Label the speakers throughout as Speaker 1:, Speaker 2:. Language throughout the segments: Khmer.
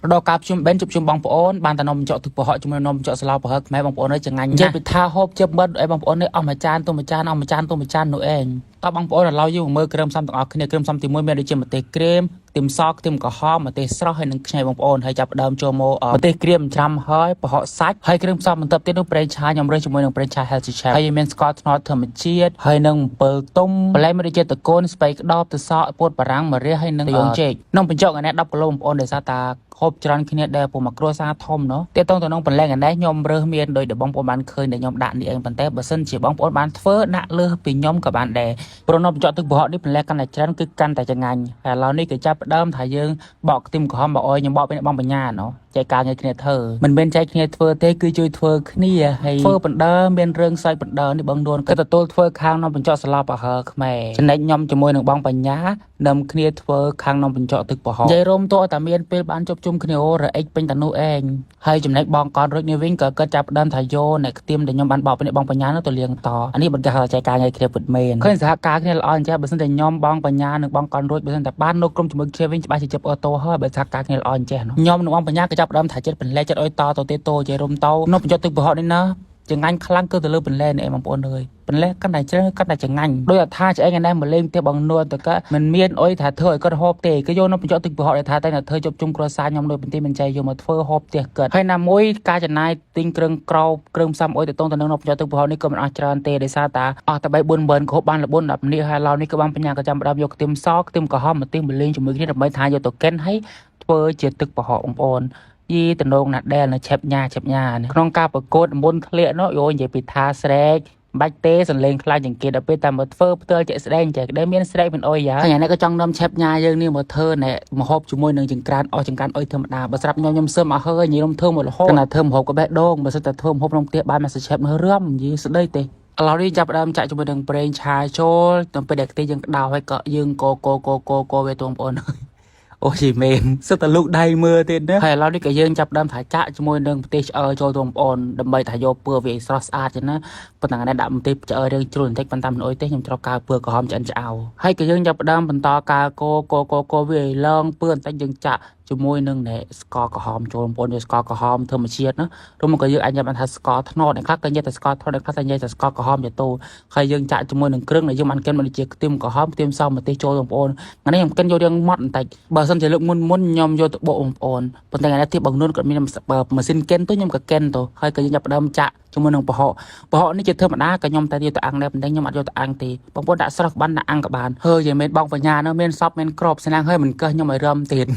Speaker 1: រដូវកាលភ្ជុំបិណ្ឌជប់ជុំបងប្អូនបានតែនំបញ្ចុកទឹកប្រហុកជាមួយនំបញ្ចុកស្លប្រហើខ្មែរបងប្អូនអើយចងាញ់ណាស់និយាយពីថាហូបជិបមិត្តអីបងប្អូននេះអស់មួយចានទៅមួយចានអស់មួយចានទៅមួយចាននោះឯងតោះបងប្អូនឥឡូវយើងមកមើលគ្រឿងផ្សំទាំងអស់គ្នាគ្រឿងផ្សំទី1មានដូចជាម្ទេសក្រៀមខ្ទឹមសខ្ទឹមក្រហមម្ទេសស្រស់ហើយនិងខ្ញីបងប្អូនហើយចាប់ផ្ដើមចូលមកម្ទេសក្រៀមច្រាំហើយប្រហុកសាច់ហើយគ្រឿងផ្សំបន្ទាប់ទៀតនោះប្រេងឆាខ្ញុំរើសជាមួយនឹងប្រេងឆា Healthy Chef ហើយមានស្ករត្នោតធម្មជាតិហើយនិងអំពិលទុំបន្លែមានដូចជាតកូនស្ពៃក្តោបទឹកសក់ពោតបារាំងម្រះហើយនិងត្រយងចេកនំបញ្ចុកឯនេះ10គីឡូបងប្អូនដោយសារតាហូបច្រើនគ្នាដែរព្រោះមកគ្រួសារធំណោះទាក់ទងទៅនឹងបន្លែកណេះខ្ញុំរើសមានដោយដែលបងប្អូនបានឃើញដែលខ្ញុំដាក់នេះឯងប៉ុន្តែបើសិនជាបងប្អូនបានធ្វើដាក់លើសពីខ្ញុំក៏បានដែរព្រោះនំបញ្ចុកទឹកប្រហុកនេះបន្លែកាន់តែច្រើនគឺកាន់តែចងាញ់ហើយឥឡូវនេះក៏ចាប់ផ្ដើមថាយើងបកខ្ទឹមក្រហមបកអុយខ្ញុំបកពេលបងបញ្ញាណោះចែកការងារគ្នាធ្វើមិនមែនចែកគ្នាធ្វើទេគឺជួយធ្វើគ្នាហើយធ្វើបណ្ដើមានរឿងសើចបណ្ដើនេះបងនួនក៏ទទួលធ្វើខាងនំបញ្ចុកស្លាប់អាហើខ្មែរចំណែកខ្ញុំជាមួយនឹងបងបញ្ញានឹមគ្នាធ្វើខាងនំបញ្ចុកទឹកប្រហុកនិយាយរួមតតែមានពេលបានជប់ជុំគ្នាអូរអិចពេញតានោះឯងហើយចំណែកបងកនរួចនេះវិញក៏គាត់ចាប់ផ្ដើមថាយកអ្នកខ្ទៀមដែលខ្ញុំបានបកពីនេះបងបញ្ញានោះទៅលាងតអានេះបន្តថាចែកការងារគ្នាពិតមែនឃើញសហការគ្នាល្អអញ្ចឹងបើសិនតែខ្ញុំបងបញ្ញានិងបងកនរួចបើសិនតែបាននៅក្រុមជាមួយគ្នាវិញច្បាស់ជាជិបអូតូហើយបើសហការគ្នាល្អអញ្ចឹងខ្ញុំនិងបងបញ្ញាក៏ចាប់ផ្ដើមថាចិត្តបន្លែចិត្តអុយតទៅទេតោនិយាយរួមតនំបញ្ចុកទឹកប្រហុកនេះណាចងាញ់ខ្លាំងគឺទៅលើបន្លែនេះឯងបងប្អូនអើយបន្លែកាន់តែច្រើនកាន់តែចងាញ់ដោយអថាឆ្អែងឯនេះមកលេងផ្ទះបងនួនតកមិនមានអុយថាធ្វើឲ្យគាត់ហូបទេគឺយកនំបញ្ចុកទឹកប្រហុកដែលថាតែធ្វើជប់ជុំគ្រួសារខ្ញុំដោយបន្ទាយមិនចៃយកមកធ្វើហូបផ្ទះគាត់ហើយណាមួយការចំណាយទិញគ្រឿងក្រោបគ្រឿងផ្សំអុយទៅតងទៅនឹងនំបញ្ចុកទឹកប្រហុកនេះក៏មិនអស់ច្រើនទេដោយសារតាអស់តែ3 4ម៉ឺនក៏ហូបបានល្បួន10នេះហើយឡោនេះក៏បានបញ្ញាក៏ចាំផ្ដើមយកខ្ទឹមសខ្ទឹមក្រហមមកទិញមកលេងជាមួយគ្នាដើម្បីថាយកទៅកិនហើយធ្វើជាទឹកប្រហុកបងប្អូនយីតំណងណាស់ដែលនៅឆេបញ៉ាឆេបញ៉ាក្នុងការប្រកួតមុនធ្លាក់នោះយោនិយាយពីថាស្រែកបាច់ទេសន្លេងខ្លាចជាងគេដល់ពេលតែមកធ្វើផ្ទាល់ជាក់ស្ដែងចេះក្តីមានស្រែកមិនអុយយ៉ាថ្ងៃនេះក៏ចង់នាំឆេបញ៉ាយើងនេះមកធ្វើណែមកហូបជាមួយនឹងចង្ក្រានអស់ចង្ក្រានអុយធម្មតាបើស្រាប់ខ្ញុំខ្ញុំសឹមអស់ហើយញ៉ាំធ្វើមករហូតតែធ្វើម្ហូបក៏បេះដូងបើសិនតែធ្វើម្ហូបក្នុងផ្ទះបាយមកឆេបមើលរំយីស្ដីទេឥឡូវនេះចាប់ផ្ដើមចាក់ជាមួយនឹងប្រេងឆាចូលដល់ពេលដែលខ្ទិះយើងក្តៅហើយក៏យើងកកកកកវាទៅបងប្អូនអូយមែនសិតតែលោកដៃមើលទៀតណាហើយឥឡូវនេះក៏យើងចាប់ដើមថាចាក់ជាមួយនឹងម្ទេសឆ្អើចូលទៅបងប្អូនដើម្បីថាយកពណ៌វាឲ្យស្រស់ស្អាតចឹងណាប៉ុន្តែថ្ងៃនេះដាក់ម្ទេសឆ្អើរឿងជ្រុលបន្តិចប៉ុន្តែមិនអុយទេខ្ញុំត្រូវការពណ៌ក្រហមឆ្អិនឆ្អៅហើយក៏យើងចាប់ផ្ដើមបន្តការកកកកវាឲ្យឡើងពណ៌បន្តិចយើងចាក់ជាមួយនឹងណែស្ករក្រហមចូលបងប្អូនយកស្ករក្រហមធម្មជាតិណាឬមកក៏យើងអាចញ៉ាំបានថាស្ករត្នោតអ្នកខ្លះក៏និយាយតែស្ករត្នោតអ្នកខ្លះតែនិយាយតែស្ករក្រហមទៅហើយយើងចាក់ជាមួយនឹងគ្រឿងដែលយើងបានកិនមកដូចជាខ្ទឹមក្រហមខ្ទឹមសម្ទេសចូលបងប្អូនថ្ងៃនេះខ្ញុំកិនយករឿងម៉ត់បន្តិចបើសិនជាលើកមុនមុនខ្ញុំយកទៅបុកបងប្អូនប៉ុន្តែថ្ងៃនេះទៀតបងនួនគាត់មានម៉ាស៊ីនកិនទៅខ្ញុំក៏កិនទៅហើយក៏យើងចាប់ផ្ដើមចាក់ជាមួយនឹងប្រហុកប្រហុកនេះជាធម្មតាក៏ខ្ញុំតែយកទៅអាំងដែរប៉ុន្តែខ្ញុំអត់យកទៅអាំងទេបងប្អូនដាក់ស្រស់ក៏បានដាក់អាំងក៏បានហើយយមែនបងបញ្ញានោះមានសពមានក្របស្នាងហើយមិនកឹះខ្ញុំឲ្យរំទៀត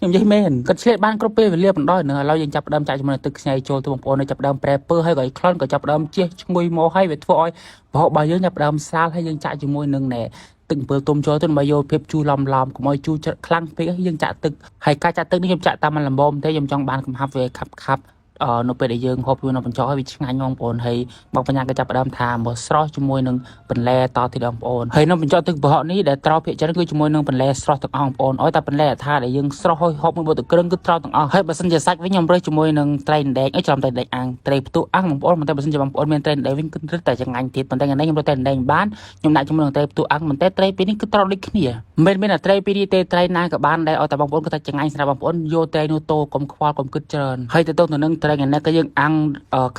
Speaker 1: ខ្ញុំនិយាយមែនគាត់ឆ្លៀតបានគ្រប់ពេលវេលាបណ្ដោយនៅឥឡូវយើងចាប់ផ្ដើមចាក់ជាមួយនឹងទឹកខ្ញីចូលទៅបងប្អូនចាប់ផ្ដើមប្រែពើហើយក៏ឲ្យក្លិនក៏ចាប់ផ្ដើមជះឈ្ងុយមកហើយវាធ្វើឲ្យប្រហុករបស់យើងចាប់ផ្ដើមស្រាលហើយយើងចាក់ជាមួយនឹងណែទឹកអំពិលទុំចូលទៅដើម្បីយកភាពជូរឡំឡំកុំឲ្យជូរខ្លាំងពេកយើងចាក់ទឹកហើយការចាក់ទឹកនេះខ្ញុំចាក់តាមល្មមទេខ្ញុំចង់បានកំហាប់វាខាប់ខាប់អឺនៅពេលដែលយើងហូបវានៅបញ្ចុកហើយវាឆ្ងាញ់បងប្អូនហើយបងបញ្ញាក៏ចាប់ផ្ដើមថាមកស្រស់ជាមួយនឹងបន្លែតទៀតបងប្អូនហើយនៅបញ្ចុកទឹកប្រហុកនេះដែលត្រោភាគច្រើនគឺជាមួយនឹងបន្លែស្រស់ទាំងអស់បងប្អូនឲ្យតែបន្លែថាដែលយើងស្រស់ហើយហូបមួយបុតគ្រឿងគឺត្រោទាំងអស់ហើយបើសិនជាសាច់វិញខ្ញុំរើសជាមួយនឹងត្រីដេកអីច្រំត្រីដេកអាំងត្រីផ្ទុះអាំងបងប្អូនប៉ុន្តែបើសិនជាបងប្អូនមានត្រីដេកវិញគឺរឹតតែឆ្ងាញ់ទៀតប៉ុន្តែថ្ងៃនេះខ្ញុំរើសត្រីដេកបានខ្ញុំដាក់ជាមួយនឹងត្រីផ្ទុះអាំងប៉ុន្តែត្រីពីរនេះគឺត្រោដូចគ្នាមិនមែនតែត្រីពីរនេះទេត្រីណាក៏បានដែរឲ្យតែបងប្អូនគាត់ថាឆ្ងាញ់សម្រាប់បងប្អូនយកត្រីនោះតូកុំខ្វល់កុំគិតច្រើនហើយទៅទៅនឹងត្រីថ្ងៃនេះក៏យើងអាំង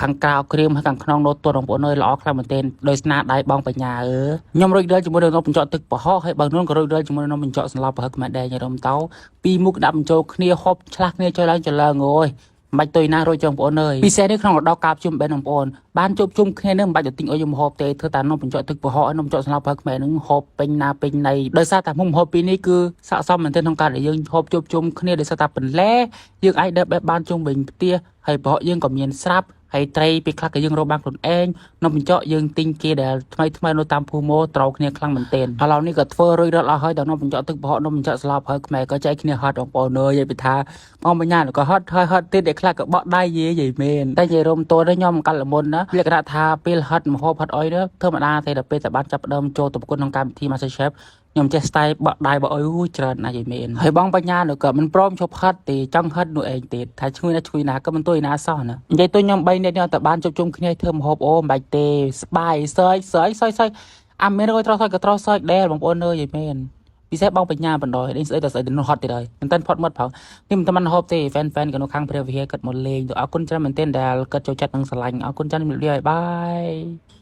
Speaker 1: ខាងក្រៅក្រៀមហើយខាងក្នុងនោះទន់បងប្អូនអើយល្អខ្លាំងមែនទែនដោយស្នាដៃបងបញ្ញាអើខ្ញុំរួចរាល់ជាមួយនឹងនំបញ្ចុកទឹកប្រហុកហើយបើនួនក៏រួចរាល់ជាមួយនឹងនំបញ្ចុកសម្លប្រហិតខ្មែរដែរញ៉ាំតោពីរមុខដាក់បញ្ចូលគ្នាហូបឆ្លាស់គ្នាចុយឡើងចឡើងអូយមិនបាច់ទុយណារួចចបងប្អូនអើយពិសេសនេះក្នុងរដូវកាលភ្ជុំបិណ្ឌបងប្អូនបានជួបជុំគ្នានឹងមិនបាច់ទៅទិញអុយយំហូបទេធ្វើតែនំបញ្ចុកទឹកប្រហុកនំបញ្ចុកស្លាបប្រហិតខ្មែរនឹងហូបពេញណាពេញណីដោយសារតែមុខម្ហូបពីរនេះគឺស័ក្តិសមមែនទែនក្នុងការដែលយើងហូបជួបជុំគ្នាដោយសារតែបន្លែយើងអាចដើរបែបបានជុំវិញផ្ទះហើយប្រហុកយើងក៏មានស្រាប់ហើយត្រីពេលខ្លះក៏យើងរកបានខ្លួនឯងនំបញ្ចុកយើងទិញគេដែលថ្មីថ្មីនៅតាមភូមិត្រូវគ្នាខ្លាំងមែនទែនឥឡូវនេះក៏ធ្វើរួចរាល់អស់ហើយដល់នំបញ្ចុកទឹកប្រហុកនំបញ្ចុកស្លាបហើយខ្មែរក៏ចែកគ្នាហត់បងប្អូនអើយនិយាយពីថាបងបញ្ញាក៏ហត់ហើយហត់ទៀតដែលខ្លះក៏បក់ដៃយេយីមែនតែនិយាយរំតទៅខ្ញុំកាត់លមុនណាលក្ខណៈថាពេលហត់មហូបហត់អុយនោះធម្មតាទេដល់ពេលតែបានចាប់ផ្ដើមចូលទៅប្រកួតក្នុងកម្មវិធី Master Chef ខ្ញុំចេះ style បក់ដៃបក់អុយច្រើនណាស់យីមែនហើយបងបញ្ញានោះក៏មិនព្រមឈប់ហត់ទេចង់ហត់នោះឯងទៀតថាឈ្ងុយណាស់ឈ្ងុយណាស់ក៏មិនទុយណាសោះណានិយាយទៅខ្ញុំ3នាក់នេះអត់តែបានជួបជុំគ្នាធ្វើម្ហូបអូមិនបាច់ទេស្បាយសើចសើចសើចសើចអាមានរយត្រោះសើចក៏ត្រោះសើចដែរបងប្អូនអើយយីមែន ពិសេសបងបញ្ញាបណ្ដោយដេញស្អីតែស្អីទៅនោះហត់ទៀតហើយមិនតែនផុតមាត់ផងនេះមិនតែមិនហូបទេ fan fan ក៏នៅខាងព្រះវិហារគាត់មកលេងទៅអរគុណច្រើនមែនទែនដែលគាត់ចូលចិត្តនិងស្រឡាញ់អរគុណច្រើនជំរាបលាបាយ។